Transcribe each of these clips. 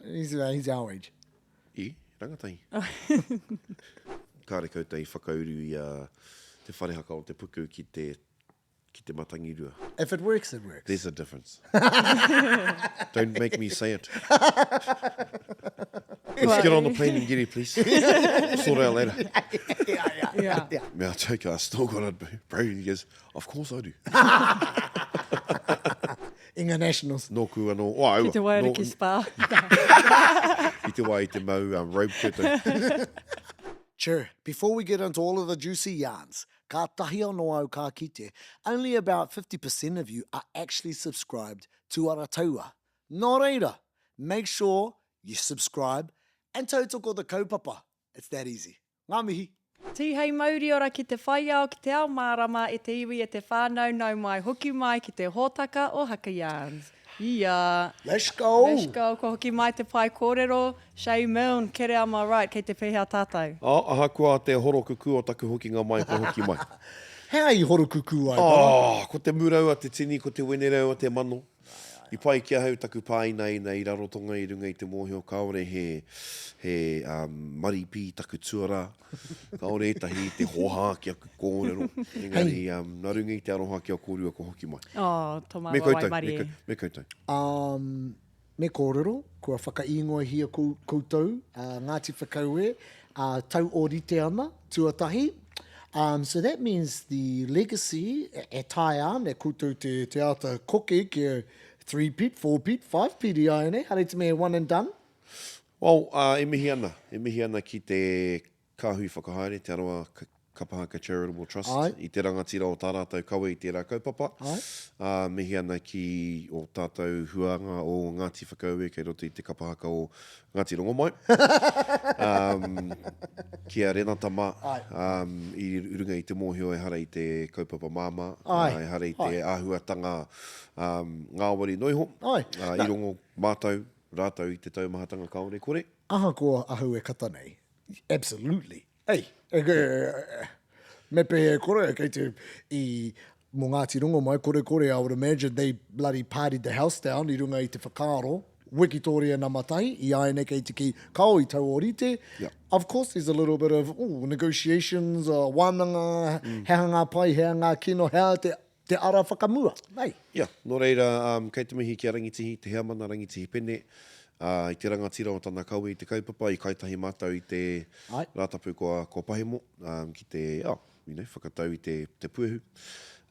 He's, uh, he's our age. I, rangatahi. Kāre koutou i whakauru i a Te Whare Haka o Te Puku ki te, ki te Matangirua. If it works, it works. There's a difference. Don't make me say it. Let's get on the plane and get here, please. Sort out later. yeah, yeah, yeah. yeah. Mea take, I still got it, bro. He goes, of course I do. I ngā nationals. Nōku anō, oh, aua. Ki te Waiariki nō, Spa. I te wā i te mau um, robe koutou. Chur, before we get into all of the juicy yarns, kātahi anō au ka kite, only about 50% of you are actually subscribed to Arataua. Nō reira, make sure you subscribe and tautoko the kaupapa. It's that easy. Ngā mihi! Tīhei mauri ora ki te whaiao, ki te ao mārama, e te iwi, e te whānau, nau mai, hoki mai ki te hōtaka o Haka Yarns. Ia! Let's go! Let's go! Kua hoki mai te pae kōrero, Shay Milne, Kereama Wright, kei te pēhea tātou? Oh, ahakoa te horokukū o taku hokinga mai, kua hoki mai. He aha i horokukū ai, brother? Oh, ko te murau a te tini, ko te wenerau a te mano. I pai ki ahau taku pāinaina i Rarotonga i runga i te mōhio kāore he, he um, maripī taku tuarā, kāore ētahi i te hōhā ki aku kōrero, engari um, nā runga i te aroha ki a kōrua kua hoki mai. Oh, tō Me māua koutou, me, waimarie. me koutou. Um, me kōrero, kua whakaīngoahia koutou, uh, Ngāti Whakaue, uh, tau ōrite ana, tuatahi. Um, so that means the legacy e taea ana e koutou te, te āta koke kia three-peat, four-peat, five-peat i āianei, haere te mea one and done. Well, uh, e mihi ana, e mihi ana ki te kāhui whakahaere, Te Arawa Kapa Haka Charitable Trust, Ai. i te rangatira o tā rātou kawe i tērā kaupapa. Ai. Ā, mihi ana ki ō tātou huānga o Ngāti Whakaue kei roto i te kapa haka o Ngāti Rongomai. um, ki a Renata mā, um, i runga i te mōhio ehara i te kaupapa māmā, Ai. Uh, ehara i te Ai. āhuatanga um, ngāwari noiho, Ai. Uh, i rongo mātou, rātou i te taumahatanga kāore kore. Ahakoa ahau e kata nei, absolutely, Ei, e, e, me pēhea e kore, kei te, i, mō Ngāti Rongomai, kore kore, I would imagine they bloody partied the house down i runga i te whakaaro, wikitoria nama tahi, i āianei kei te kī, kao i tau ōrite, yeah. Of course there's a little bit of ooh, negotiations, uh, wānanga, mm. he aha ngā pai, he aha ngā kino, he aha te, te ara whakamua. Nei. Yeah, nō reira, um, kei te mihi ki a Rangitihi, te heamana Rangitihi Pene, uh, i te rangatira o tana kawe i te kaupapa, i kaitahi mātou i te Ai. Rātapu kua, kua pahemo, um, ki te, oh, you know, whakatau i te, te puehu.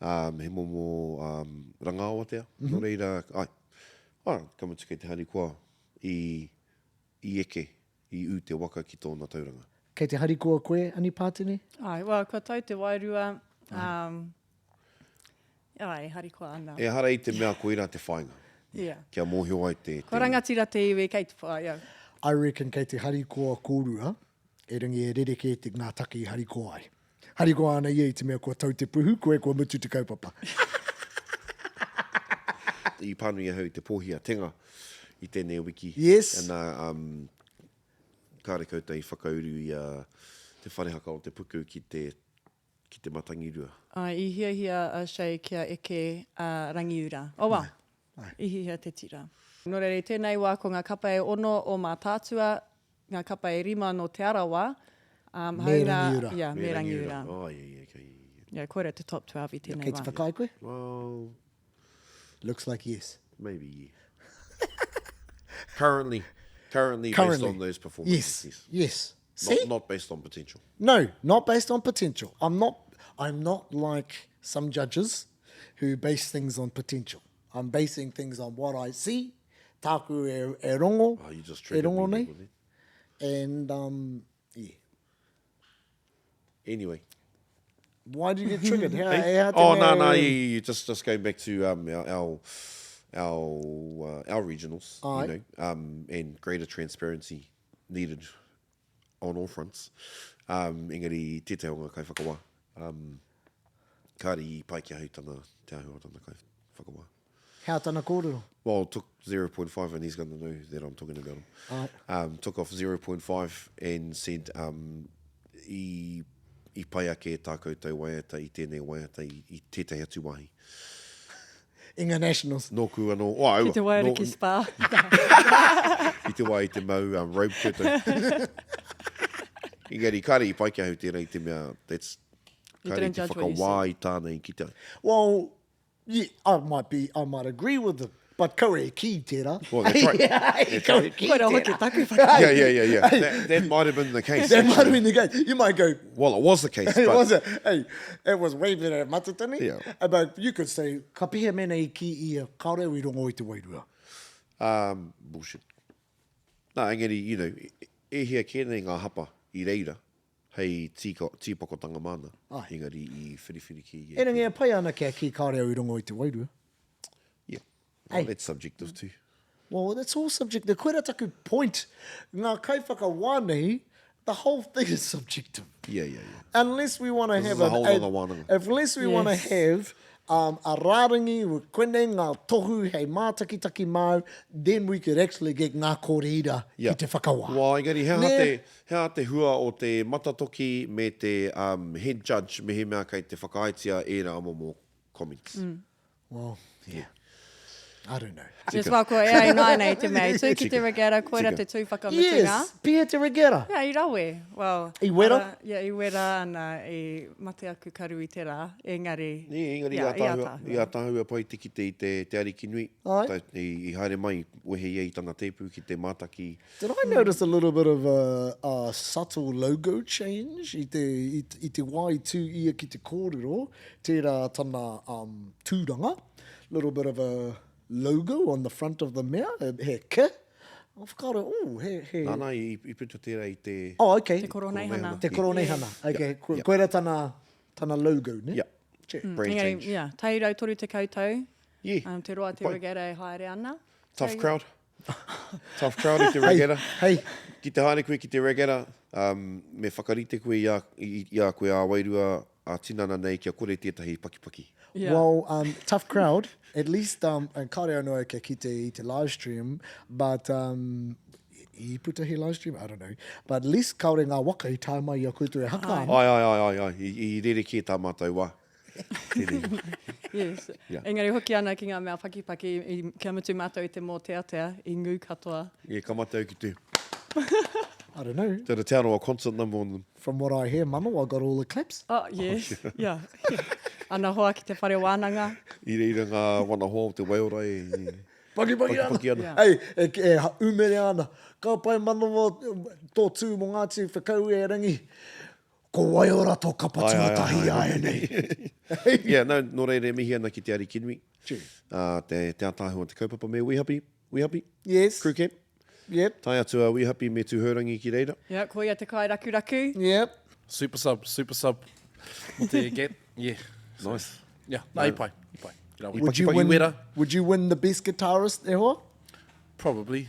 Um, he momo um, rangaawatea, mm -hmm. nō reira, ai, ah, ka mutu kei te harikoa i, i eke, i ū te waka ki tōna tauranga. Kei te harikoa koe, Ani Pātene? Ai, well, kua tau te wairua, um, Āe, harikoa ana. Ehara i te mea koirā te whāinga. Yeah. Kia mōhio ai te, te. Kua rangatira te iwi kei te whāia. I reckon kei te harikoa kōrua, erangi e rerekē te ngā take i harikoa ai. Harikoa ana ia i te mea kua tau te puhu, koe kua mutu te kaupapa. I pānui ahau i te pōhi a Tenga i tēnei wiki. Yes. Ana, um, kāre koutou i whakauru i a Te Whare Haka o Te Puku ki te ki te matangirua. Āe, i hiahia a Shay kia eke a Rangiura. Oh well, i hiahia te tira. Nō reira, i tēnei wā ko ngā kapa e ono o Mātaatua, ngā kapa e rima nō Te Arawa, um, Me hāunga, Rangiura. yeah, me Rangiura. Oh, yeah, yeah, okay, yeah, yeah. Yeah, koira te top 12 i tēnei Kei te wā. whakaae koe? Well, Looks like yes. Maybe, yeah. currently, currently, based Currently. on those performances, Yes, yes. yes. See? Not, not based on potential. No, not based on potential. I'm not, I'm not like some judges who base things on potential. I'm basing things on what I see, tāku e, e rongo, Oh, you just e triggered rongo me nei. there, wasn't And, um, yeah. Anyway. Why did you get triggered? He, hey? he oh, no, no, yeah, yeah, just, just going back to um, our, our, our, uh, our regionals, Aye. you know, um, and greater transparency needed on all fronts. Um, engari, tētahi o ngā kaiwhakawā. Um, kāre i pai ki ahau tana, te āhua o tana kaiwhakawā. Hea tana kōrero? Well, took 0.5 and he's going to know that I'm talking about him. Aye. Um, took off 0.5 and said, um, i, i pai ake tā koutou waiata i tēnei waiata i, i tētahi atu wāhi. I ngā nationals. Nōku anō, oh, aua. Ki te Waiariki Spa. I te wā i te mau um, robe koutou. Engari, kāre i pai ki ahau tērā i te mea, that's, kāre i te whakawā i tāna i kite ai. Well, yeah, I might be, I might agree with them. But kaua e kī tērā. Well, that's right. That's Kaua e kī Koira tērā. hoki taku whakaaro. Yeah, yeah, yeah, yeah. That, that might have been the case. That might have actually. been the case. You might go, Well, it was the case. It but, was a, hey, it was way better at Matatini. Yeah. But you could say, ka pehea mēnā i kī ia, kāore au i rongo i te wairua. Um, bullshit. Nā, engari, you know, e hia kē nei ngā hapa i reira hei tīka, tīpakotanga māna, Ai. engari i whiriwhiri ki ia. Erangi e pai ana kia kī kāore au i rongo i te wairua. Yeah. Well, Hey. that's subjective too. Well, that's all subjective. Koira taku point. Ngā kaiwhakawā nei, the whole thing is subjective. Yeah, yeah, yeah. Unless we want to This have is a whole other wānanga. Unless we want to Yes. have um, a rārangi with koinei ngā tohu hei mātakitaki māu, then we could actually get ngā kōreira Yeah. ki te whakawā. Well, engari, he aha Nē? te, he aha te hua o te matatoki me te um, head judge mehemea kei te whakaaetia ērā momo comments. Mm. Well, yeah. I don't know. Yes, well, ko ea ināianei te mea i tū ki te Tika. regatta, koira Tika. te tū whakamutunga. Yes, pia te regatta. Yeah, i rawe. Well, I wera? Ara, yeah, i wera ana, i mate aku karu i te rā, engari... Nē, engari yeah, i ātaahua, i ātaahua pai te kite i te, te ariki nui. Ai. Tai, i, i haere mai, wehe ia i tana tēpu ki te mātaki. Did I notice a little bit of a, a subtle logo change i te, i, i te wā i tū ia ki te kōrero, tērā tana um, tūranga, little bit of a logo on the front of the mea, he k. I whakaaro, oh, he, he... Nāna i, i puta tērā i te... Oh, okay. Te koroneihana. Te koroneihana. Okay, Yeah. koira tana, tana logo, ne? Yeah. Che. Brand Engari, change. yeah, 130 tau, Yeah. um, te roa te Pai. regatta e haere ana. Tough So, crowd. Tough crowd i te regatta. Hei, Ki te haere koe ki te regatta, um, me whakarite koe i a, i, i a koe ā-wairua, ā-tinana nei kia kore tētahi pakipaki. Yeah. Well, um, tough crowd. At least, um, and kāore anō au kia kite i te live stream, but um, i puta he live stream? I don't know. But at least kāore ngā waka i tae mai i a koutou e haka ana. Ai, ai, ai, ai, ai. I, i rerekē tā mātou wā. Tēnei. Yes. Yeah. Engari hoki ana ki ngā mea pakipaki, i, kia mutu mātou i te mōteatea, i ngū katoa. Yeah, ka mate au ki te... I don't know. Did a Te Arawa concert number on them. From what I hear, Manawa got all the claps. Oh, yes. Yeah. Ana hoa ki te whare wānanga. I reira ngā wana hoa o te Waiora e... Pakipaki ana. Pakipaki ana. Yeah. Ei, e, e umere ana. Ka pai Manawa tō tū mō Ngāti Whakaue e Rangi. Ko Waiora tō kapa tuatahi āianei. Yeah, no, nō reira e mihi ana ki te Arikinui. True. Uh, te, te ātaahua o te kaupapa me Wīhapi. Wīhapi? Yes. Crew camp. Yep. Tae atu a Wīhapi me Tūhourangi ki reira. Yeah, ko ia te kairakuraku. Yep. Super sub, super sub. Mo te get, yeah. Nice. Yeah, nā, i pai, i pai. I rawe. Would you I win, wera? would you win the best guitarist, e hoa? Probably.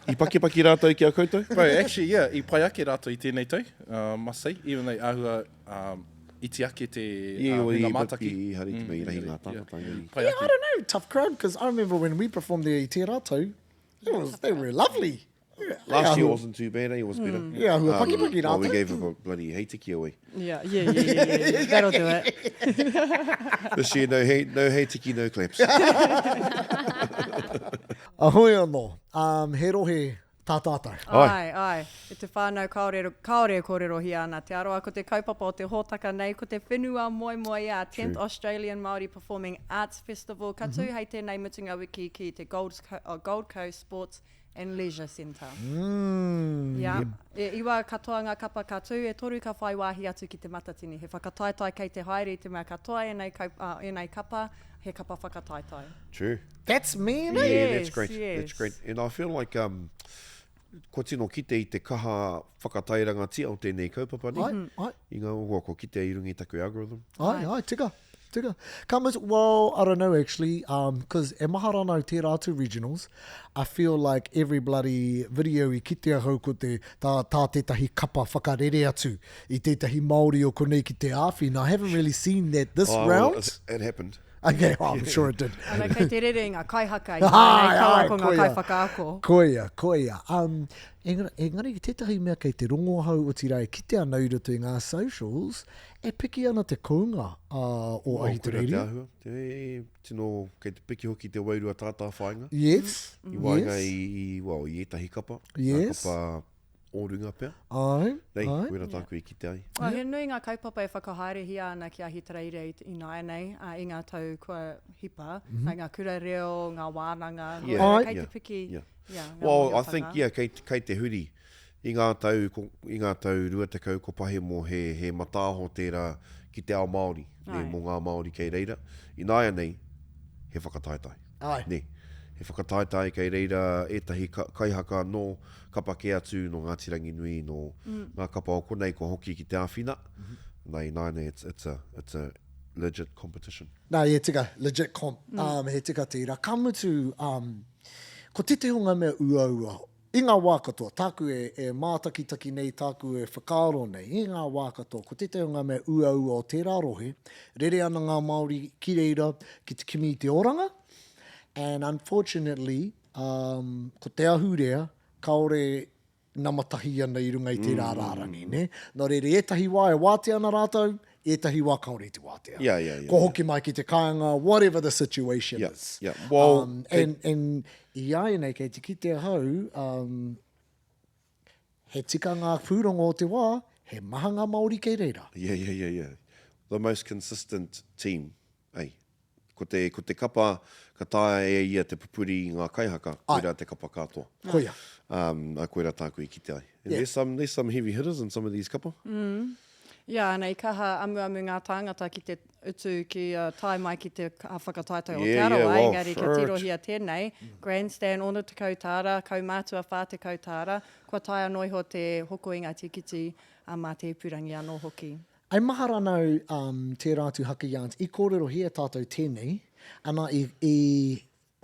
I pakipaki rātou ki a koutou? Bro, actually, yeah, i pai ake rātou i tēnei tau, uh, must say, even though āhua um, iti ake te Yeah, uh, well, hunga i, mātaki. i, hari te mea i rahi ngā yeah. tāngata. engari. Pai Yeah, ake. I don't know. Tough crowd, because I remember when we performed there i tērā tau, it was, they were lovely. Last year wasn't too bad, eh? It was better. Yeah, hua pakipaki Well, we rātou. gave a bloody heitiki away. Yeah, yeah, yeah, yeah, yeah, yeah. That'll do it. This year, no, hei, no heitiki, no claps. Ahoi anō. Um, he rohe tā tātou. Ai. Ai, ai. E te whānau kāore, kāore e kōrerohia ana Te Arawa, ko te kaupapa o te hōtaka nei, ko te whenua moemoeā, 10th Australian Māori Performing Arts Festival, ka tū hei tēnei mutunga wiki ki te Gold, Gold Coast Sports and Leisure Centre. Mm. Yeah. E iwa katoa ngā kapa ka tū, e toru ka whai wāhi atu ki Te Matatini. He whakataetae kei te haere i te mea katoa ēnei, kau, uh, ēnei kapa, he kapa whakataetae. True. That's mean, eh? Yeah, that's Yes, great. yes. That's great. And I feel like um, kua tino kite i te kaha whakatairangatia o tēnei kaupapa nei. Ai, ai. I ngā ua kua kite i runga i taku algorithm. Ai, ai, tika. Tika. Ka mutu, well, I don't know actually, um, cause e mahara ana au tērā atu regionals, I feel like every bloody video i kite ahau ko te, tā, tā tētahi kapa whakarere atu i tētahi Māori o konei ki te āwhina. I haven't really seen that this Oh, well, round. it, it happened. Okay, oh, I'm sure it did. Ana, kei te rere i ngā kaihaka i āianei, kaua ko ngā kaiwhakaako. Koia, koia. Um, engari, engari tētahi mea kei te rongo ahau, otirā e kite ana i roto i ngā socials, e piki ana te kounga uh, o oh, Ahitereiria. Koira te āhua. Te, tino, kei te piki hoki te wairua tātāwhāinga. Yes. I waenga yes. i, i, well, i ētahi kapa. Yes. Ngā kapa o runga pea. Āe, Nei, āe. koira tāku i kite ai. Well, he nui ngā kaupapa e whakahaerehia ana ki Ahitereiria i ināianei, ā, i ngā tau kua hipa, like ngā kura reo, ngā wānanga, nō reira, Āe. kei te Yeah, piki, yeah. yeah, ngā Well, I think, mōhiotanga. yeah, kei, kei te huri. I ngā tau, ko, i ngā tau 20 ko pahemo he, he mataaho tērā ki te ao Māori, nē, Āe. mō ngā Māori kei reira. Ināianei, he whakataetae. Āe. Nē. He whakataetae kei reira ētahi kaihaka nō kapa kē atu, nō Ngāti Ranginui, nō ngā kapa o konei kua hoki ki te āwhina. Nā, ināianei it's, it's a, it's a legit competition. Nā, he tika, legit comp, um, he tika tērā. Ka mutu, um, ko tētahi o ngā mea uaua, i ngā wā katoa, tāku e, e mātakitaki nei, tāku e whakaaro nei, i ngā wā katoa, ko tētahi o ngā mea uaua o tērā rohe, rere ana ngā Māori ki reira ki te kimi i te oranga, and unfortunately, um, ko te ahurea, kāore nama tahi ana i runga i tērā rārangi, nē? Nō reira, i ētahi wā e wātea ana rātou, i ētahi wā kāore i te wātea. Yeah, yeah, yeah, Kua hoki mai ki te kāinga, whatever the situation Yeah, is. yeah. Well, um, and, and i āianei kei te kite ahau, um, he tika ngā pūrongo o te wā, he maha ngā Māori kei reira. Yeah, yeah, yeah, yeah. The most consistent team, eh? Ko te, ko te kapa ka taea e ia te pupuri i ngā kaihaka, koirā te kapa katoa. Koia. Um, a koirā tāku i kite ai. And Yeah. there's some, there's some heavy hitters in some of these kapa. Mm. Yeah, ana i kaha amuamu ngā tāngata ki te utu ki uh, tae mai ki te whakataetae o Te Yeah, yeah, Arawa, well, engari kia fruit. tirohia tēnei, grandstand 60 tāra, kaumātua 40 tāra, kua taea noa iho te hoko i ngā tīkiti a mā te ipurangi anō hoki. I mahara ana au um, tērā atu Haka Yarns, i kōrerohia tātou tēnei, ana i, i,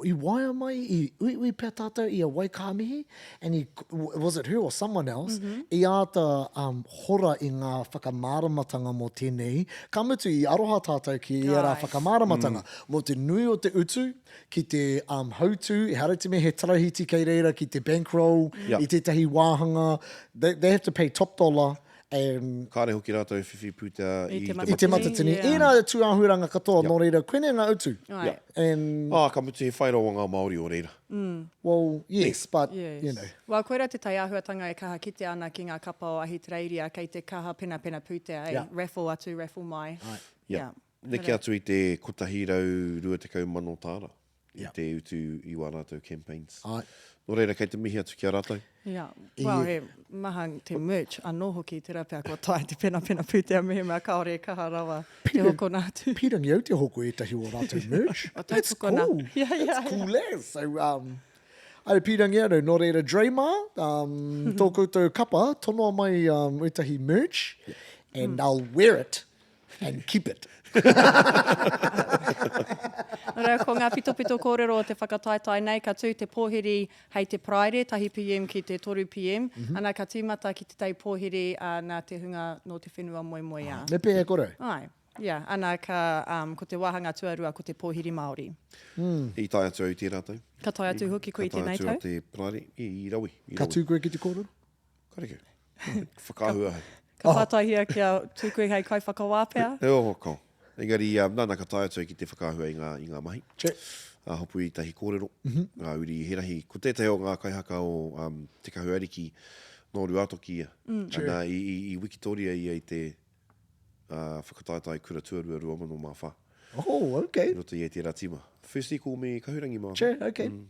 i waea mai, i uiui pea tātou i a Waikāmihi, and he, was it her or someone else, mm -hmm. i āta um, hora i ngā whakamāramatanga mō tēnei, ka mutu i aroha tātou ki ērā whakamāramatanga, mm. mō te nui o te utu, ki te um, hautū, ehara te mea he tarahiti kei reira ki te bankroll, yeah. i tētahi wāhanga, they, they have to pay top dollar, And Kāre hoki rātou e whiwhi pūtea I i te te I te matatini. matatini. Yeah. Ērā tūāhuranga katoa, Yep. nō reira, koinei ngā utu. Right. Yeah. And, Ā, ka mutu he whai rawa ngā Māori o reira. well, yes, but, Yes. you know. Well, koira te taiāhuatanga e kaha kitea ana ki ngā kapa o Ahitereiria, kei te kaha penapena pūtea, eh? Yeah. Raffle atu, raffle mai. Right. Yeah. Yeah. Neke atu i te 120,000 tāra. i Yeah. te utu i wā rātou campaigns. Āe. Nō reira, kei te mihi atu ki a rātou. Yeah. Well, he maha te merch anō hoki, tērā pea kua taea te penapena pūtea mehemea kāore e kaha rawa te hokona atu. Pīrangi au te hoko ētahi o rātou merch. O That's tautokona. cool. Yeah, yeah, That's cool as. So, um, ai pīrangi au, nō reira, Dre mā, um, tō koutou kapa, tonoa mai um, ētahi merch, and I'll wear it. And keep it. Nō reira, ko ngā pitopito kōrero o te whakataetae nei, ka tū te pōhiri hei te Paraire, tahi PM ki te toru PM, ana ka tīmata ki te tei pōhiri nā te hunga nō te whenua moemoeā. Me pēhea kore? Āe, yeah, ana ka, um, ko te wāhanga tuarua ko te pōhiri Māori. I tae atu au i tērā tau. Ka tae atu hoki koe i tēnei Ka tau? tae atu a te Paraire, i, i rawe, i rawe. Ka tū koe ki te kōrero? Karekau. Whakaahua ahau. Ka pātaihia kia tū koe hei kaiwhakawā pea? E oho kao. Engari, nāna ka tae atu au ki te whakaahua i ngā, i ngā mahi. Check. Ā, hopu i tahi kōrero, ngā uri he rahi. Ko tētahi o ngā kaihaka o um, Te Kahu Ariki, nō Ruātoki ia. Mm. Ana, i, i, i wikitoria ia i te uh, whakataetae kura tuarua 2004. Oh, okay. I roto i tērā tīma. First Equal me Kahurangi mā. Sure, okay. Mm.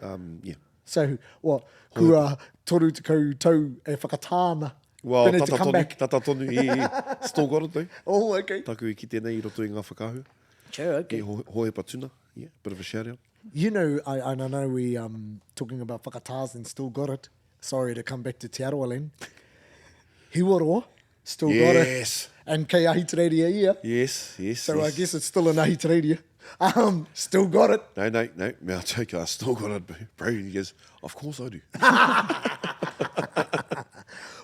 Um, yeah. So, what, kua 30 tau e whakatā ana? Well, Pene tata to come tonu, back. tata tonu, i, i, still got it though. Oh, okay. Taku i kite nei i roto i ngā whakaahua. Sure, okay. I ho, Hohepa Tuna, yeah, bit of a shout out. You know, I, and I know we um, talking about whakatās and still got it. Sorry to come back to Te Arawa Len. Hiwaroa, still got it. Yes. And kei Ahitereiria ia. Yes, yes, So yes. I guess it's still in Ahitereiria. Um, still got it. No, no, no, me I take I still got it, bro. He goes, of course I do.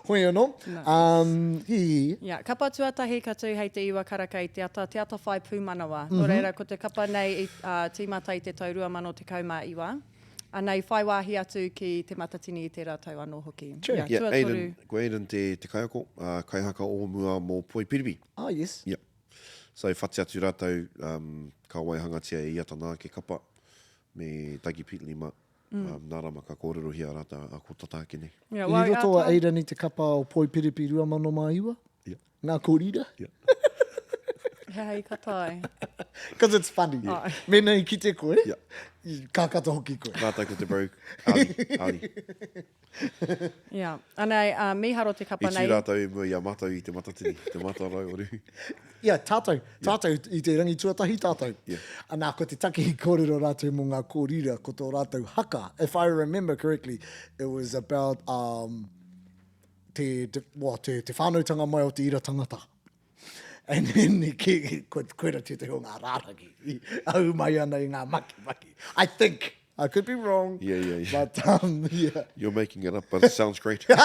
Hoi anō. Um, hi. Yeah, kapa tuatahi ka tū hei te iwa karaka i te ata, te ata whai pūmanawa. Mm -hmm. Nō reira, ko te kapa nei i uh, tīmata i te tau 2019. Ana i whai wāhi atu ki Te Matatini i tērā tau anō hoki. True. Yeah, yeah, tuatoru. Aiden, ko Aiden te, te kaiako, uh, kaihaka o mua mō Poipiripi. Ah, yes. Yeah. So, whati atu rātou, um, ka waihangatia e ia tana ake kapa, me Dougie Petley mā. Mm. Um, nā rama ka kōrerohia rātou a ko tata ake nei. Yeah, well, I roto a Aiden i te kapa o Poipiripi 2009? Yeah. Ngā kōrira? Yeah. He aha i kata ai? Because it's funny. Yeah. Oh. Mēnā i kite koe, yeah. ka kata hoki koe. Rātou ko te bro, Ali. Ali. Yeah. Ana, uh, mīharo te kapa nei. I tū rātou i mua i a mātou i te Matatini, te Matarau o Ruhi. Yeah, tātou, tātou, yeah. i te rangi tuatahi tātou. Yeah. Ana, ko te take i kōrero rātou mō ngā kōrira, ko tō rātou haka. If I remember correctly, it was about um, te, te, well, te, te whānautanga mai o te ira tangata. And then, ki, ko, koira tētahi o ngā rārangi, i ahu mai ana i ngā makimaki. I think, I could be wrong. Yeah, yeah, yeah. But, um, yeah. You're making it up, but it sounds great. yeah.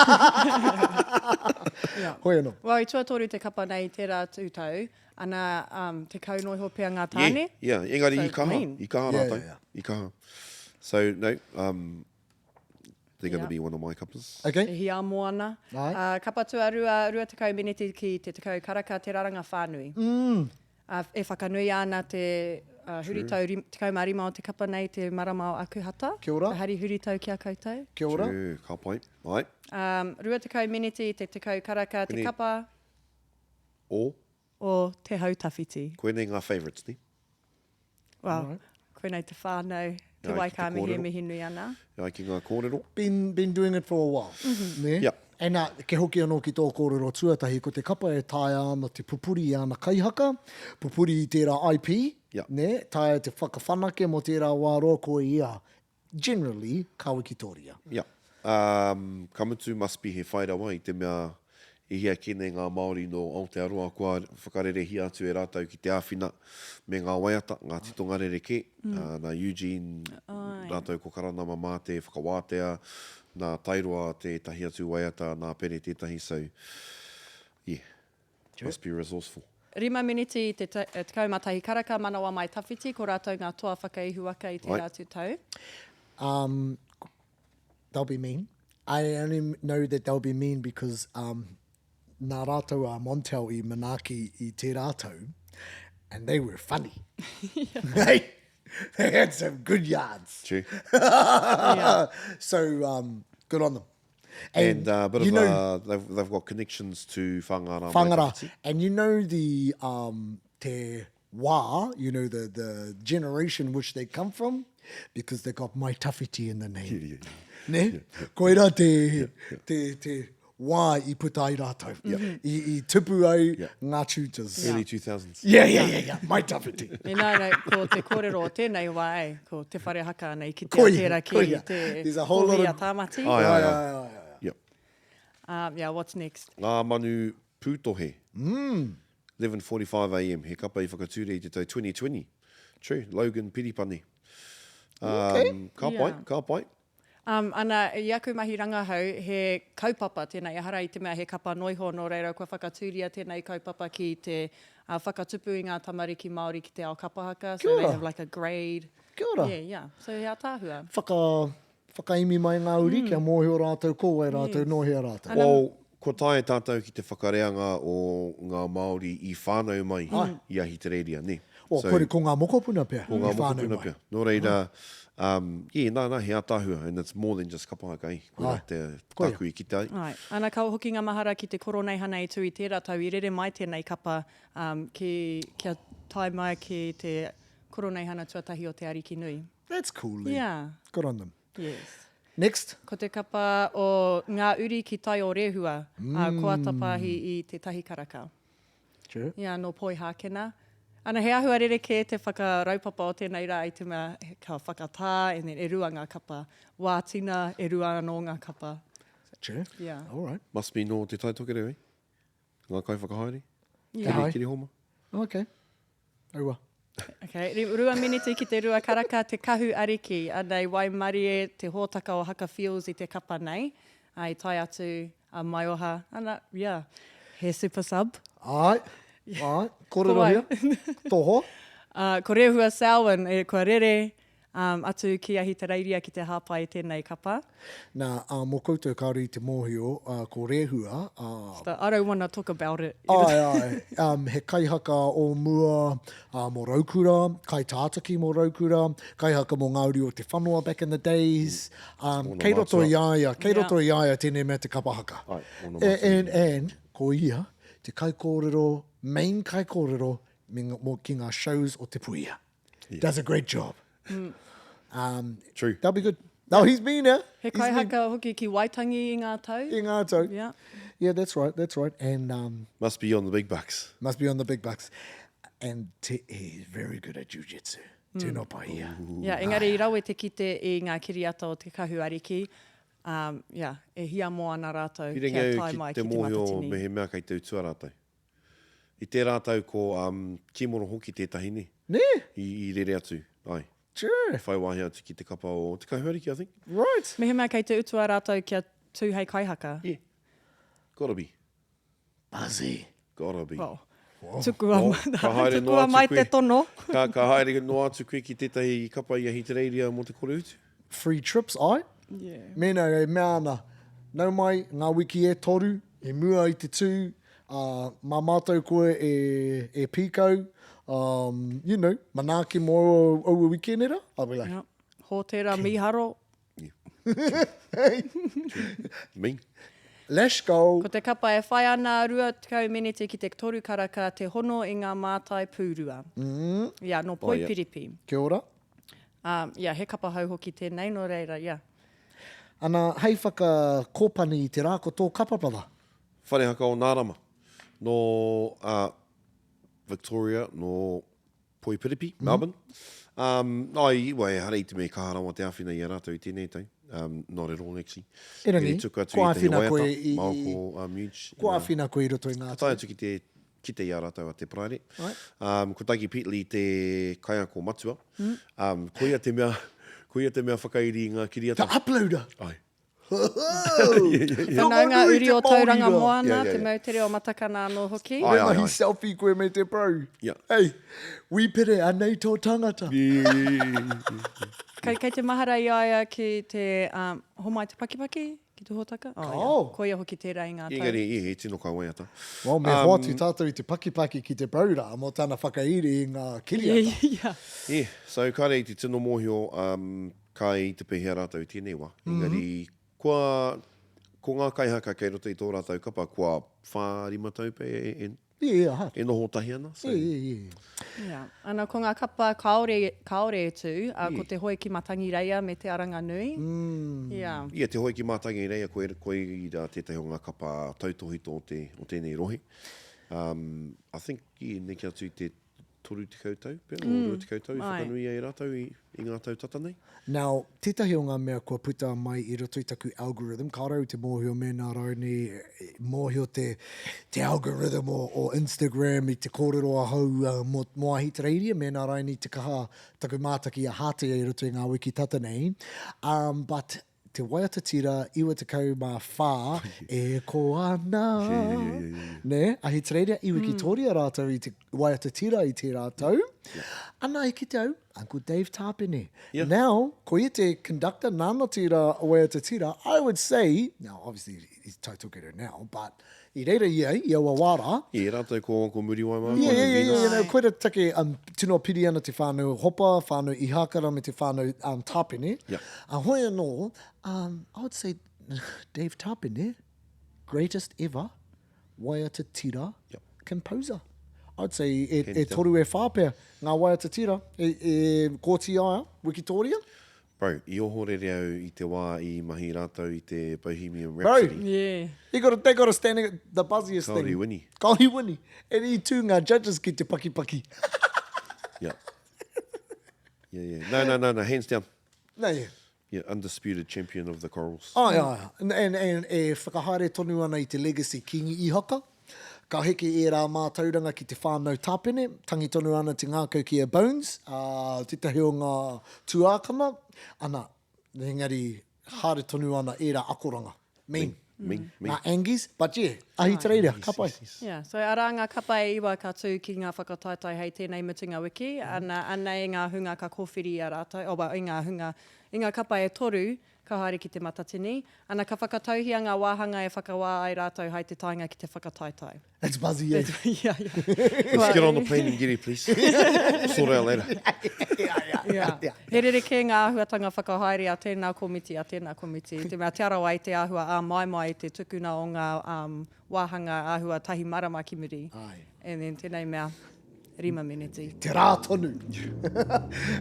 Hoi anō. Well, i tuatoru te kapa nei tērā tūtau, ana, um, te kau noiho pea ngā tāne. Yeah, yeah. Engari so, i kaha, mean. i kaha yeah, rātou. Yeah, yeah. I kaha. So, no, um, They're going to be one of my kapas. Okay. E hiamo ana. Aye. Uh, kapa tuarua, 20 miniti ki te 10 karaka, te raranga whānui. Mm. Uh, e whakanuia ana te uh, huritau rim, 15 o te kapa nei, te marama o Akuhata. Kia ora. Ka hari huritau ki a koutou. Kia ora. True, ka pai. Aye. Um, 20 miniti te 10 karaka, te Koinei. kapa O? o Te Hau Tawhiti. Koinei ngā favourites, ne? Well, Alright. koinei te whānau, te E ai wai ki te ka mihi e kōrero. mihi nui ana. E ai ki ngā kōrero. Been, been doing it for a while. Mm -hmm. Ne? Yeah. And uh, ke hoki anō ki tō kōrero tuatahi, ko te kapa e taea ana te pupuri i ana kaihaka, pupuri i tērā IP, Yeah. ne? Taea te whakawhanake mō tērā wā roa ko ia, generally, ka wikitoria. Yeah. Um, ka mutu must be he whai rawa i te mea i hia kē nei ngā Māori nō Aotearoa kua whakarerehia atu e rātou ki te āwhina me ngā waiata, ngā titonga rerekē. Mm. Uh, nā Eugene Ai. rātou ko Karanama mā te whakawātea, nā Tairoa tētahi atu waiata, nā Pere tētahi, so yeah, must be resourceful. Rima miniti i te 11 karaka, Manawa Mai Tawhiti, ko rātou ngā toa whakaihuwaka i tērā atu tau. Um, they'll be mean. I only know that they'll be mean because um, nā rātou a Montel i manaaki i tērā tau, and they were funny. they, they had some good yards. True. Yeah. So um, good on them. And, uh, a bit you of know, uh, they've, they've got connections to Whangara. Whangara. Maitawhiti. And you know the um, te wā, you know the, the generation which they come from, because they got Mai Tawhiti in the name. Yeah, yeah, yeah. Ne? Koira te, te, te wā i puta ai rātou. I, i tupu ai Yeah. ngā tutors. Early 2000s. Yeah, yeah, yeah, yeah. Mai Tawhiti. E nā, nā, ko te kōrero o tēnei wā, eh, ko Te Whare Haka ana i kitea Koia, tērā ki koia. te There's a whole lot Hōhi of- a Tāmati. Ai, ai, Ai, ai. ai, ai, ai. Yep. Um, yeah, what's next? Ngā Manu Pūtohe. Mm. 11.45am, he kapa i whakatūria i te tau 2020. True, Logan Piripani. Um, Okay. Ka pai, Yeah. ka pai. Um, ana, i aku mahi rangahau, he kaupapa tēnei, ehara i te mea he kapa noiho, nō reira kua whakatūria tēnei kaupapa ki te uh, whakatupu i ngā tamariki Māori ki te ao kapa haka, so Kia they ora. have like a grade. Kia ora. Yeah, yeah. So he ataahua. Whaka, whakaimi mai ngā uri kia mōhio rātou ko wai rātou, nō hea rātou. Ana- Well, kua taea tātou ki te whakareanga o ngā Māori i whānau mai i Ahitereiria, nē? Well, So, ko, ko ngā mokopuna pea. Ko ngā i whānau mokopuna mai. pea. Nō reira, um, yeah, nā, nā, he ātaahua, and it's more than just kapa haka, eh? Koira Ai. te Koia. tāku i kite ai. Ai. Ana ka hoki ngā mahara ki te koroneihana i tū i tērā tau i rere mai tēnei kapa um, ki, kia tae mai ki te koroneihana tuatahi o Te Ariki Nui. That's cool, eh? Yeah. Good on them. Yes. Next. Ko te kapa o Ngā Uri ki Tai o Rehua, mm. a Koatapāhi i Te Tahikaraka. True. Yeah, nō Poihākena. Ana, he āhua rerekē te whakaraupapa o tēnei rā i te mea ka whakatā and then e rua ngā kapa. Wātina, e rua anō ngā kapa. True. Yeah. All right. Must be nō Te Tai Tokerau, eh? Ngā kaiwhakahaere? Yeah. Kiri, Ai. Kirihoma? Okay. Aua. Okay, rua miniti ki te rua karaka, te kahu ariki. Anei, waimarie te hōtaka o Haka Feels i te kapa nei. I tae atu. A Maioha, ana, yeah, he super sub. Āe, āe, kōrerohia, tō hoa. Uh, ko Rehua Selwyn, e, kua rere um, atu ki Ahitereiria ki te hāpai i tēnei kapa. Nā, uh, mō koutou kāore i te mōhio, uh, ko Rehua, uh, So, I don't wanna talk about it. Āe, āe, um, he kaihaka o mua uh, mō Raukura, kaitātaki mō Raukura, kaihaka mō Ngā Uri o Te Whanoa back in the days. Um, kei roto i a ia, kei roto i a ia tēnei mea te kapa haka. Ai, ōna mātua. And, and, ko ia, te kaikōrero, main kaikōrero me nga, mo, ki ngā shows o Te Puia. Yeah. Does a great job. Mm. Um, True. That'll be good. No, he's been there. He kaihaka hoki ki Waitangi i ngā tau. I ngā tau. Yeah. Yeah, that's right, that's right. And um, Must be on the big bucks. Must be on the big bucks. And te, he's very good at jiu-jitsu. Tino pai ia. Yeah, engari i rawe te kite i ngā kiriata o Te Kahu Ariki, um, yeah, e hiamo ana rātou Piringa kia au tae ki mai te ki te mōhio Matatini. mehemea kei te utua rātou. I tērā tau ko um, Kimoro hoki tētahi nē? Nē? I, i rere atu, ai. Sure. Whai wāhi atu ki te kapa o Te Kahu Ariki, I think. Right. Mehemea kei te utua rātou kia tū hei kaihaka. Yeah. Gotta be. Buzzy. Gotta be. Well, tukua, Well, ka haere noa tukua atu mai koe. te tono. Ka, ka haere noa atu koe ki tētahi kapa i Ahitereiria mō te kore utu. Free trips, ai? Yeah. Mēnā e mea ana, nau mai ngā wiki e toru i mua i te tū, ā, mā mātou koe e, e pīkau, um, you know, manaaki mō aua wikene rā, I'll be like. Yep. Hōtēra mīharo. Me. Let's go. Ko te kapa e whai ana 20 meneti ki te toru karaka te hono i ngā mātai pūrua. Mm. Yeah, nō Poipiripi. Kia ora. Um, yeah, he kapa hou hoki tēnei, nō reira, yeah. Ana, hei whakakōpani i te rā, ko tō kapa, brother. Whare haka o Nārama. Nō uh, Victoria, nō Poipiripi, Melbourne. Um, ai, well, ehara i te mea i kaha rawa te āwhina i a rātou i tēnei tau. Um, not at all, actually. Erangi, Engari tuku atu kua i ētahi āwhina koe waiata, i- māu ko uh, Muge. Kua āwhina koe i roto i ngā Ka tae atu ki te kite i a rātou a te Paraire. Right. Um, ko Dougie Petley te kaiako matua. Um, ko ia te mea, ko ia te mea whakairi i ngā kiriata. The uploader! Ai. Whanaunga uri o Tauranga Moana, te moutere o Matakana anō hoki. Me mahi selfie koe me te bro. Hey, Wi Pere, anei tō tangata. Kei te mahara i a ia ki te homai te pakipaki, ki te hōtaka? Oh, Koia hoki tērā i ngā tau. Engari, he tino kaiwaiata. Well, me hoatu tātou i te pakipaki ki te bro rā mō tana whakairi i ngā kiriata. Yeah, so kāre i te tino mōhio Ka i te pehea rātou i tēnei wā. Engari, kua, ko ngā kaihaka kei roto i tō rātou kapa, kua whā, rima tau pea e, e, Yeah, yeah, e noho tahi ana. So. Yeah, yeah, yeah. Yeah. Ana, ko ngā kapa kāore, kāore e tū, uh, ko Te Hoe ki Matangireia me Te Aranganui. Mm. Yeah. Yeah, Te Hoe ki Matangireia, koe, koe i rā tētahi o ngā kapa tautōhito o, te, o tēnei rohe. Um, I think, yeah, neke atu i te 30 tau pea, o 20 tau i whakanui ai rātou i, i ngā tau tata nei. Now, tētahi o ngā mea kua puta mai i roto i taku algorithm, kāore au te mōhio mēnā rauni mōhio te, te algorithm o, o Instagram i te kōrero ahau uh, mō, mō Ahitereiria, mēnā raini te kaha taku mātaki a Hātea i roto i ngā wiki tata nei. Um, but Te waiata tira 94 e ko ana. Nē, Ahitereiria, i wikitoria rātou i te waiata tira i tērā tau. Ana i kite au, Uncle Dave Tāpene. Now, ko ia te conductor, nāna tērā waiata tira, I would say, now obviously he's Taitokerau now, but I reira ia i aua wā rā. I rātou ko ko Muriwai mā, ko Yeah, yeah, yeah, Venus. yeah, no, koira te take um, tino piri ana te whānau Hopa, whānau Ihakara me te whānau um, Tāpene. Yeah. A hoi anō, um, I would say Dave Tāpene, greatest ever waiata tira Yep. composer. I'd say e, Hands e down. toru e whā pea ngā waiata tira e, e kōti aia, Wikitoria. Bro, i ohorere au i te wā i mahi rātou i te Bohemian Rhapsody. Bro, yeah. He got a, they got a standing, the buzziest Kaore thing. i wini. Kaore i wini. And i tū ngā judges ki te pakipaki. Yeah. Yeah, yeah. No, no, no, no, hands down. No, yeah. Yeah, undisputed champion of the corals. Aye, aye. And, and, and e whakahaere tonu ana i te legacy Kingi Ihaka. Ka heke ērā mātauranga ki te whānau Tāpene, tangi tonu ana te ngākau ki a Bones, ā, tētahi o ngā tuākana, ana, engari haere tonu ana ērā akoranga. Mean. Me, me. Ngā Angies, but yeah, Ahitereiria, ka pai. Yeah, so arā ngā kapa e iwa ka tū ki ngā whakataetae hei tēnei mutunga wiki, ana, anei ngā hunga ka kōwhiri i a rātou, oh well, i ngā hunga, i ngā kapa e toru ka haere ki Te Matatini, ana ka whakatauhia ngā wāhanga e whakawā ai rātou hai te taenga ki te whakataetae. It's buzzy, eh? Yeah, yeah. Let's get on the plane and get here, please. Sort out later. Yeah, yeah. He rerekē ngā āhuatanga whakahaere a tēnā komiti, a tēnā komiti. I te mea Te Arawa i te āhua āmaimai i te tukuna o ngā um, wāhanga āhua tahi marama ki muri. Aye. And then tēnei mea, rima meneti. Te rā tonu.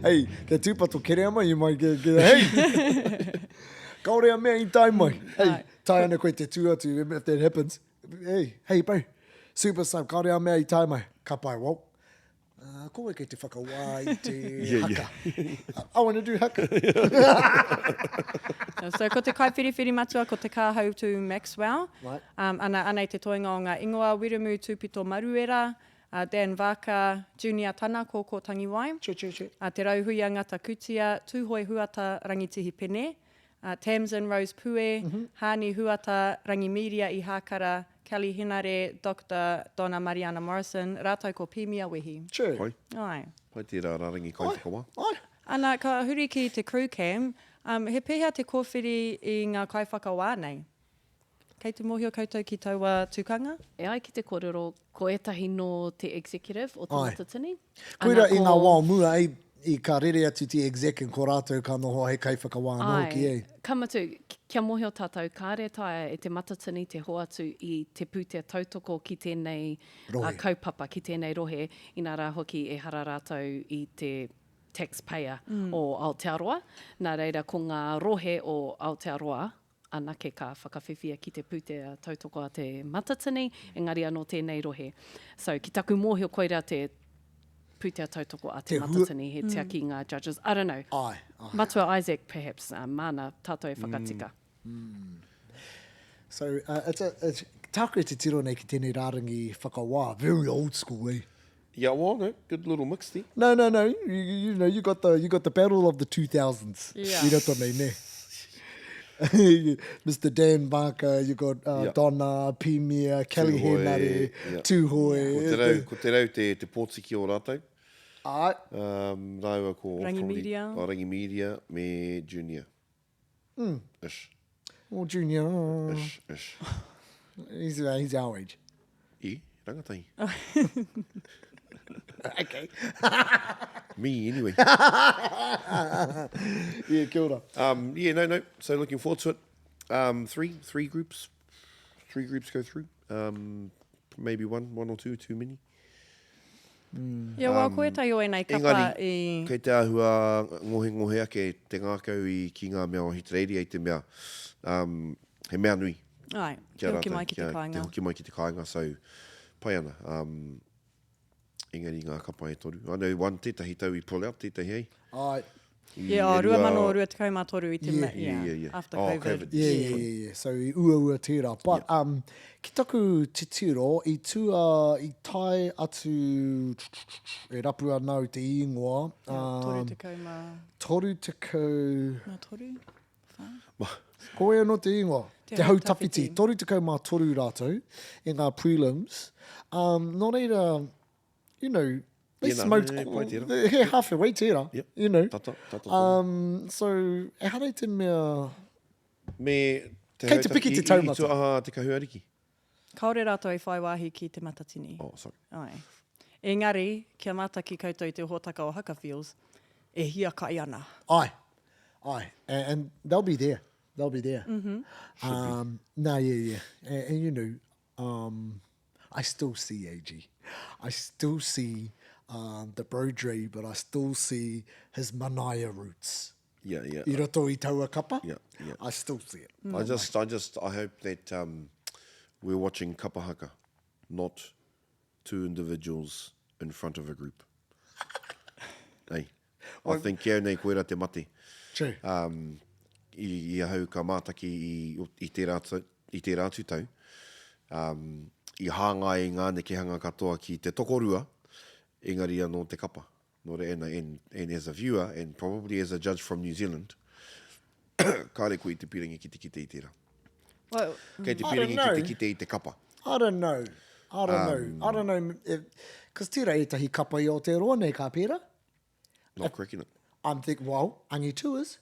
Hey, kia tūpato Kereama, you might get, get hey! Kaore a mea i tae mai. Hey, tae ana koe te tū atu, if that happens. Hey, hey bro, super sub, kaore a mea i tae mai. Ka pai, well, uh, ko wai kei te whakawā i te yeah, haka. Yeah. I want to do haka. so ko te kaiwhiriwhiri matua ko Te Kāhautu Maxwell. Right. Um, ana, anei te toenga o ngā ingoa, Wiremu Tūpito Maruera, uh, Dan Vaaka, Junior Tana, Kōkō Tangiwai, Che, che, che. Uh, Te Rauhuia Ngata Kutia, Tūhoe Huata, Rangitihi Pene, uh, Tamsin Rose Pue, mm -hmm. Hani Huata, Rangimiria Ihakara, Kelly Henare, Doctor Donna Mariana Morrison, rātou ko Pimia Wehi. Che. Pai. Ai. Pai tērā rārangi kaiwhakawā. Ai. Ana, ka huri ki te crew cam, um, he pēhea te kōwhiri i ngā kaiwhakawā nei? Kei te mōhio koutou ki taua tukanga? E ai ki te kōrero, ko ētahi nō te executive o Te Āe. Matatini. Koira Ana i ngā ko- wā o mua, ei, i ka rere atu te exec and ko rātou ka noho hei kaiwhakawā anō hoki, Āe. ei. Ka mutu, kia mōhio tātou, kāre taea e Te Matatini te hoatu i te pūtea tautoko ki tēnei Rohe. kaupapa, ki tēnei rohe, inā rā hoki ehara rātou i te taxpayer o Aotearoa. Nā reira, ko ngā rohe o Aotearoa anake ka whakawhiwhia ki te pūtea tautoko a Te Matatini, engari anō tēnei rohe. So, ki taku mōhio koirā te pūtea tautoko a Te Matatini, he tiaki ngā judges. I don't know. Āe, āe. Matua Isaac, perhaps, māna tātou e whakatika. So, uh, it's a, it's, tāku e titiro nei ki tēnei rārangi whakawā, very old school, eh? Yeah, well, no, good little mix there. No, no, no, you, you know, you got the, you got the battle of the 2000s. Yeah. I roto nei, ne? Mr Dan Barker, you got uh, Yeah. Donna, Pimia, Kelly Tūhoe, Henare, yeah. Tūhoe. Ko te rau, ko te rau te, te pōtiki o rātou. Ai. Um, rāua ko Rangi probably- Media. Oh, Rangi Media me Junior. Mm. Ish. Well, Junior. Ish, ish. He's, uh, he's our age. E, rangatahi. okay. Me, anyway. yeah, kia ora. Um, yeah, no, no. So looking forward to it. Um, three, three groups. Three groups go through. Um, maybe one, one or two, too many. Yeah, well, ko ētahi o ēnei kapa Engari, i... kei te āhua ngohengohe ake te ngākau i ki ngā mea o Ahitereiria i te mea, um, he mea nui Ai, ki a te hoki rātou, mai ki te kia, kāinga. te hoki mai ki te kāinga, so pai ana. Um, engari ngā kapa e toru. I know one, tētahi tau i pull out, tētahi ei. Ai. I Yeah, oh, e rua- 2023 i te Yeah. mea, Yeah, yeah, yeah. after Oh, COVID. COVID. Yeah, yeah, yeah, yeah. So i uaua tērā. But yeah. um, ki taku titiro, i tua, i tae atu, e rapu ana au te ingoa. Um, 30 ma... 30... Ma toru? Wha? Ko wai anō te ingoa? Te Te Hau Hau Tawhiti. Tawhiti. 33 rātou i ngā prelims. Um, nō reira, you know, they Yeah, no, smoked, yeah, pai tērā. he halfway tērā, Yep. you know. Tata, tata tonu. Um, so, ehara i te mea... Me te Kei te piki te taumata. I, i tuaha te kahu ariki. Kāore rātou i whai wāhi ki te Matatini. Oh, sorry. Ai. Engari, kia mātaki koutou i te hōtaka o Haka Feels, e hiakai ana. Ai, ai, and, and they'll be there. They'll be there. Mm -hmm. Um, no, yeah, yeah. And, and you know, um, I still see AG. I still see um, the Bro Dre, but I still see his Manaia roots. Yeah, yeah. I roto i taua kapa, Yeah, yeah. I still see it. I just, I just, I hope that um, we're watching kapa haka, not two individuals in front of a group. hey, I think kia nei koera te mate. True. Um, i, i ahau ka mātaki i, i, tērā, i tērā atu tau, um, i hāngai ngā nekehanga katoa ki te tokorua, engari anō te kapa. Nō reira, and, and as a viewer, and probably as a judge from New Zealand, kāre koe i te pirangi ki te kite i tērā. Well, Kei te piringi ki te kite i te kapa. I don't know. I don't know. I don't know. If, cause tērā ētahi kapa i Aotearoa nei ka pērā. Not cracking it. I'm think, well, Angitu is.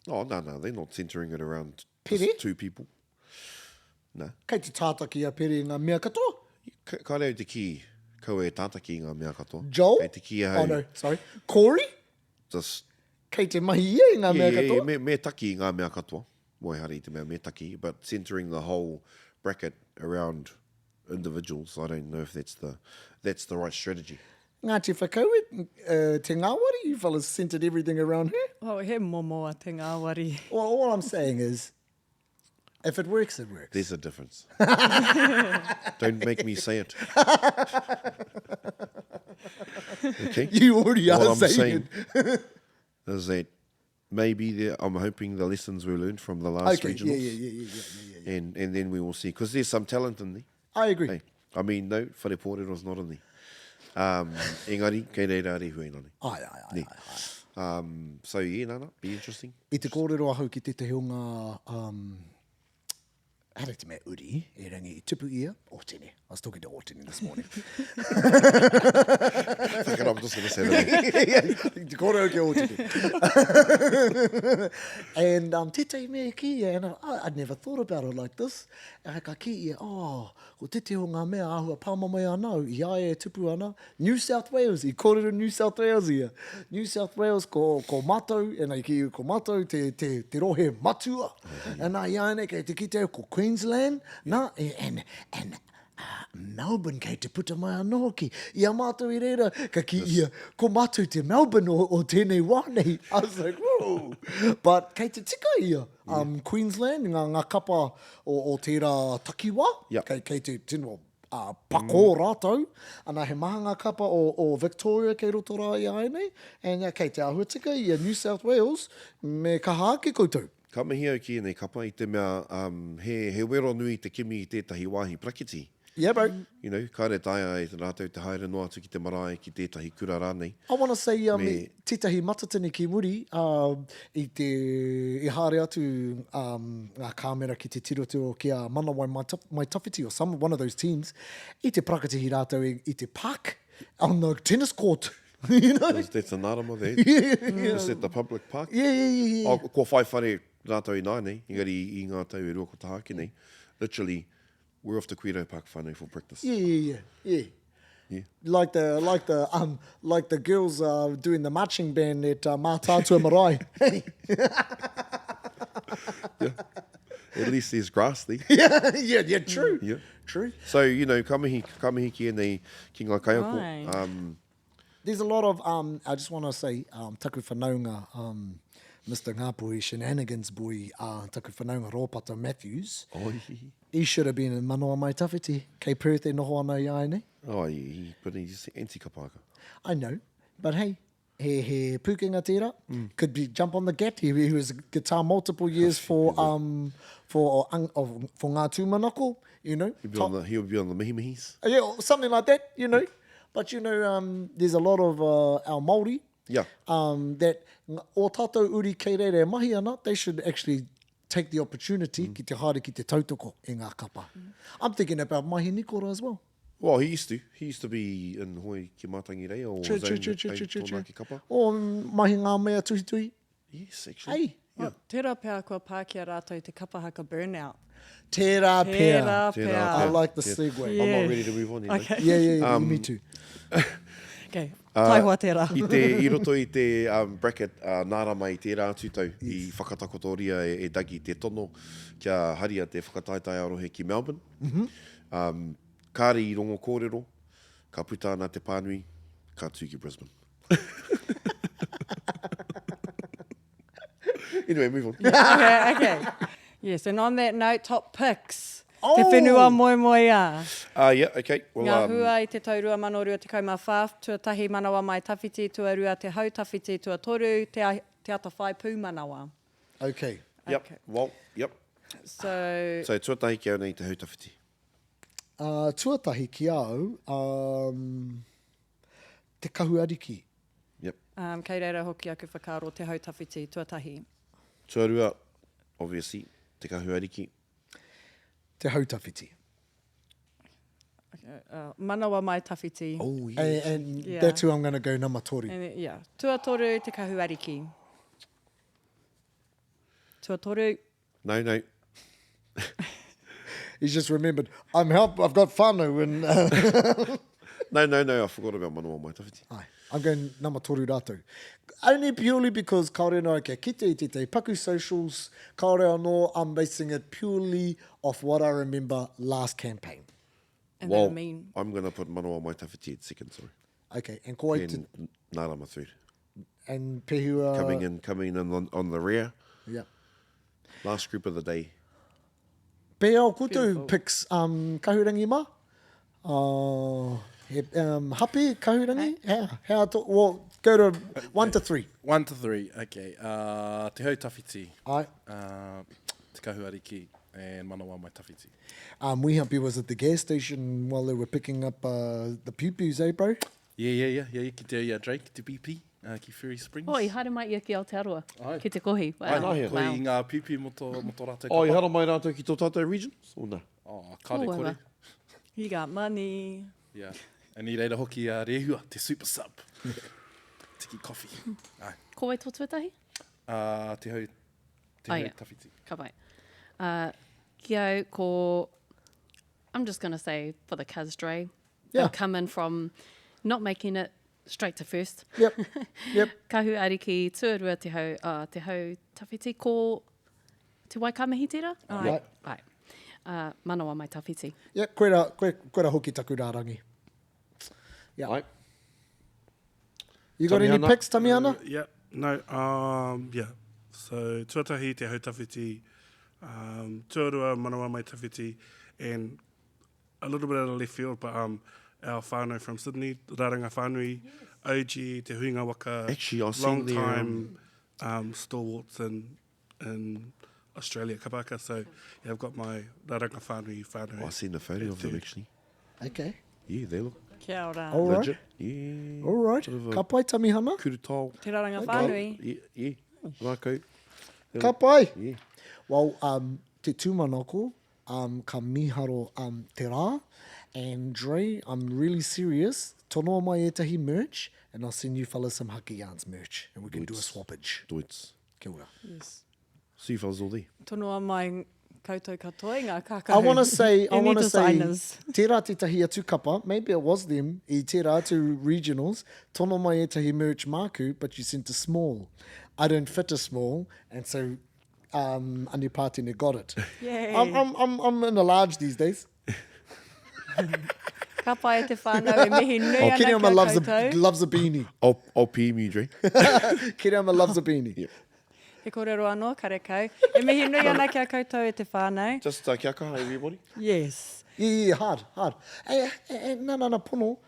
Oh, no, no, they're not centering it around Pere? just two people. No. Kei te tātaki a Pere i ngā mea katoa. Ka, kāre au te kī, kaua e tātaki i ngā mea katoa. Joel? Kei te kī ahau. Oh, no, sorry. Corey? Just... Kei te mahi ia i ngā mea yeah, katoa. Yeah, me, me taki i ngā mea katoa. Well, ehara i te mea me taki, but centering the whole bracket around individuals, I don't know if that's the, that's the right strategy. Ngāti Whakaue, uh, Te Ngāwari, you fellas centered everything around her. Oh, he momo a Te Ngāwari. Well, all I'm saying is, if it works, it works. There's a difference. Don't make me say it. Okay? You already All are I'm saying, saying it. is that maybe the, I'm hoping the lessons were learned from the last Okay, regionals. yeah, yeah, yeah, yeah, yeah, yeah, yeah. And, and then we will see. Because there's some talent in there. I agree. Hey, I mean, no, whare pōrero's not in there. Um, engari, kei reira are hui nani. Ai, ai, ai, Ne. ai, ai. Um, so, yeah, nana, be interesting. I te kōrero ahau ki tētahi o ngā, um, Ehara te mea uri, erangi i tupu ia, Otene. I was talking to Otene this morning. Fuck it, I'm just going to say that. Te kōrero ki Otene. And um, tētahi mea ki ia, and I, I'd never thought about it like this. And ka ki ia, oh, ko tētahi o ngā mea āhua pāmamae ana au, i a ia e tupu ana, New South Wales, i kōrero New South Wales ia. New South Wales, ko, ko matou, and i ki ko matou te, te, te rohe matua. And nā, i āianei kei te kite au ko Queensland, nā, and, and uh, Melbourne kei te puta mai anō hoki. I a mātou i reira, ka ki ia, ko mātou te Melbourne o, o tēnei wā nei. I was like, whoa. But kei te tika ia. Um, Queensland, ngā, ngā kapa o, o tērā takiwā, Yep. kei, kei te tino ā, pakō rātou, ana he maha ngā kapa o, o Victoria kei roto rā i a ēnei, and kei te āhua tika i a New South Wales, me kaha ake koutou. Ka mihi au ki ēnei kapa i te mea um, he, he wero nui te kimi i tētahi wāhi parakiti. Yeah bro. You know, kāre taea e rātou te haere noa atu ki te marae, ki tētahi kura rānei. I wanna say um, Me... tētahi matatini ki muri, um, i te, i haere atu um, ngā kāmera ki te tirotiro ki a Manawai Mai Tawhiti or some, one of those teams, i te parakatihi rātou i, i te park on the tennis court. You know? That's, that's a nārama there. Yeah, yeah. Is that the public park? Yeah, yeah, yeah, yeah. Oh, kua whai whare rātou i nāianei, engari i ngā tau e rua ko taha ake nei, literally, We're off to Quito Park whanau for practice. Yeah, yeah, yeah, yeah. Yeah. Like the like the um like the girls uh, doing the marching band at uh, Mātaatua Marae. yeah. At least there's grass there. yeah, yeah, yeah, true. Yeah. True. So, you know, ka mihi, ka mihi ki ēnei ki ngā kaiako. Ai. Um, There's a lot of, um, I just want to say, um, taku whanaunga, um, Mr Ngāpuhi Shenanigans boy, uh, taku whanaunga Rōpata Matthews. Oi. He should have been in Manawa Mai Tawhiti. Kei Perth e noho ana i a nei. Oh, he, but he's anti-kapaka. I know, but hey, he, he pūkenga tērā. Mm. Could be jump on the gat. He, he was guitar multiple years for, um, for, uh, for Ngā Tūmanako, you know. He'll be on the, he'll be on the mihimihis. Yeah, something like that, you know. But you know, um, there's a lot of uh, our Māori yeah. um, that o tātou uri kei reira e mahi ana, they should actually take the opportunity mm. ki te haere ki te tautoko i ngā kapa. Mm. I'm thinking about Mahi Nikora as well. Well, he used to. He used to be in Hoi ki Mātangi or true, true, true, true, true, true, true. Kapa. O mahi ngā mea tuhituhi. Yes, actually. Hey. Yeah. Well, tērā pea kua pā ki a rātou te kapa haka burnout. Tērā pea. Tērā pea. I like the segue. I'm not ready to move on yet. Okay. Yeah, yeah, yeah, um, me too. Okay, taihoa tērā. I te, i roto i te um, bracket uh, nārama i tērā atu tau, yes. i whakatakotoria e, e Dougie te tono kia haria te whakataetae ā-rohe ki Melbourne. Mm -hmm. um, kāre i rongo kōrero, ka puta ana te pānui, ka tū ki Brisbane. anyway, move on. okay, okay. Yes, and on that note, top picks. Oh! Te whenua moemoeā. Uh, yeah, okay. Well, Ngā um, hua i te tau 2024, tuatahi manawa mai tawhiti, tuarua te hau tawhiti, tuatoru te, te atawhai pūmanawa. Okay. Yep, Okay. well, yep. So, So, tuatahi ki au nei te hau tawhiti. Uh, tuatahi ki au, um, te kahu ariki. Yep. Um, kei reira hoki aku whakaaro te hau tawhiti tuatahi. Tuarua, obviously, te kahu ariki. Te Hau Tawhiti. Okay, uh, Manawa Mai Tawhiti. Oh, yes. And, and yeah. that's who I'm going to go number toru. And, yeah. Tuatoru Te Kahu Ariki. Tuatoru. No, no. He's just remembered, I'm help, I've got whānau. And, uh, no, no, no, I forgot about Manawa Mai Tawhiti. Aye, I'm going number toru rātou. Only purely because kāore anō kia kite i tētahi paku socials, kāore anō, I'm basing it purely off what I remember last campaign. And well, mean. I'm going to put Manawa Mai Tawhiti at second, sorry. Okay, and ko ai te... And Nārama third. And Pehua... Coming in, coming in on, on the rear. Yeah. Last group of the day. Pēhea o koutou picks, um, Kahurangi mā? Uh, he, um, Hapi, Kahurangi? Hea, hea to, well, go to 1 to 3. 1 to 3, okay. Uh, Te Hau Tawhiti. Ai. Uh, Te Kahu Ariki and Manawa Mai Tawhiti. Um, Wihapi was at the gas station while they were picking up uh, the piu-pius, eh, bro? Yeah, yeah, yeah, yeah, ki te ia Drake, te BP. Uh, ki Fairy Springs. Oh, i haere mai ia ki Aotearoa, Ai. ki te kohi. Wow. Ai, kohi wow. i ngā pipi mō tō, mō tō rātou Oh, i kapa. haere mai rātou ki tō tātou regions, or nā? Oh, kāre Oh, kore. wow. You got money. Yeah. And i reira hoki a Rehua, te super sub. Tiki coffee. Ai. Ko wai tō tuatahi? Uh, te hau, te Oh, hau yeah. tawhiti. Ka pai. Uh, ki au, ko, I'm just going to say for the Cuz Dre. Yeah. They'll come in from not making it straight to first. Yep, yep. Kahu Ariki, tuarua te hau, uh, te hau tawhiti, ko te Waikamahi tērā? Ai. Right. Ai. Uh, manawa mai tawhiti. Yep, koira, koira, koira hoki taku rārangi. Yeah. Ai. You got any Tamihana? picks, Tamihana? Yeah, no, um, yeah. So, tuatahi te hau tawhiti, um, tuarua manawa mai tawhiti, and a little bit out of left field, but um, our whānau from Sydney, Raranga Whānui, OG, Te Huinga Waka, Actually, I've seen long their, time um, stalwarts in, in Australia, Kapaka. So, yeah, I've got my Raranga Whānui whānau. Oh, I've seen the photo of them, actually. Okay. Yeah, they look Kia ora. All right. legit. Yeah. All right. Sort of a Ka pai, Tamihana? Kurutao. Te Raranga Whānui. Yeah, yeah. Rākau. Ka pai. Yeah. Well, um, te tūmanako, um, ka miharo um, te rā. And Dre, I'm really serious. Tonoa mai ētahi merch, and I'll send you fellas some Haka Yarns merch, and we can do a Deutz. swappage. Deutz. Kia ora. Yes. See you fellas all there. Tonoa mai koutou katoa i ngā kākahu. I want to say, I Any want to say, designers. tērā tētahi atu kapa, maybe it was them, i tērā atu regionals, tono mai ētahi merch māku, but you sent a small. I don't fit a small, and so um, Anu Pātene got it. Yay. I'm, I'm, I'm, I'm in a large these days. Ka pai e te whānau e mihi nui ana Kereama kia loves a, koutou. loves a beanie. I'll, I'll PM you, Dre. Kereama loves a beanie. He kōrero anō, karekau. E mihi nui ana kia koutou e te whānau. Just uh, kia kaha, everybody. Yes. Yeah, yeah, hard, hard. Hey, hey, hey, no, no, no, pono.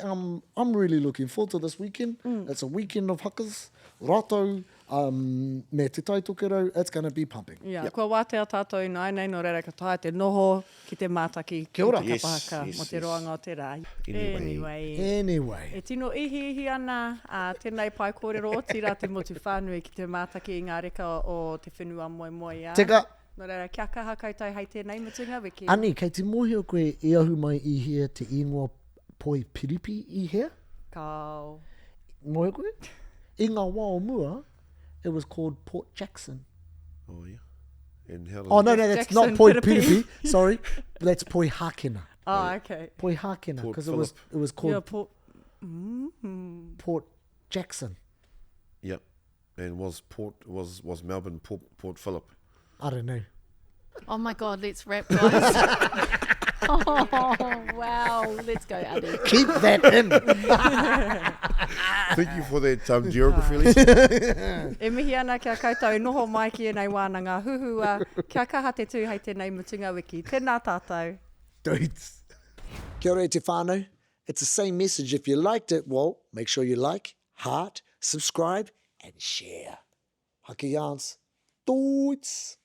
Um, I'm really looking forward to this weekend. Mm. It's a weekend of hakas, rātou, um, me Te Tai Tokerau. It's going to be pumping. Yeah, yep. Kua wātea tātou ināianei, nō reira ka taea te noho ki te mātaki Kia ora. ki te Yes, kapa haka yes, mō te yes. roanga o te rā. Anyway. Anyway. Anyway. E tino ihiihi ana a tēnei pae kōrero otirā te motu whānui ki te mātaki i ngā reka o te whenua moemoeā. Teka. Nō reira, kia kaha koutou hei tēnei mutunga wiki. Ani, kei te mōhio koe i ahu mai i hea te ingoa poi piripi i hea? Kāo. Mōhio koe? I ngā wā o mua, it was called Port Jackson. Oh, yeah. And how does Oh, no, no, that's Jackson not Poi Piripi. Piripi. Sorry. That's Poi Hakina. Oh, okay. Poi Hakina, Port because it was, Phillip. it was called Yeah, Port... Mm. Port Jackson. Yep. And was Port was was Melbourne Port Port Phillip? I don't know. Oh my God, let's wrap, guys. oh, wow. Let's go, Adi. Keep that in. Thank you for that um, geography lesson. E mihi ana kia koutou noho mai ki ēnei wānanga huhua. Kia kaha te tū hei tēnei mutunga wiki. Tēnā tātou. Dudes. Kia ora e te whānau. It's the same message. If you liked it, well, make sure you like, heart, subscribe, and share. Haka yarns. Dudes.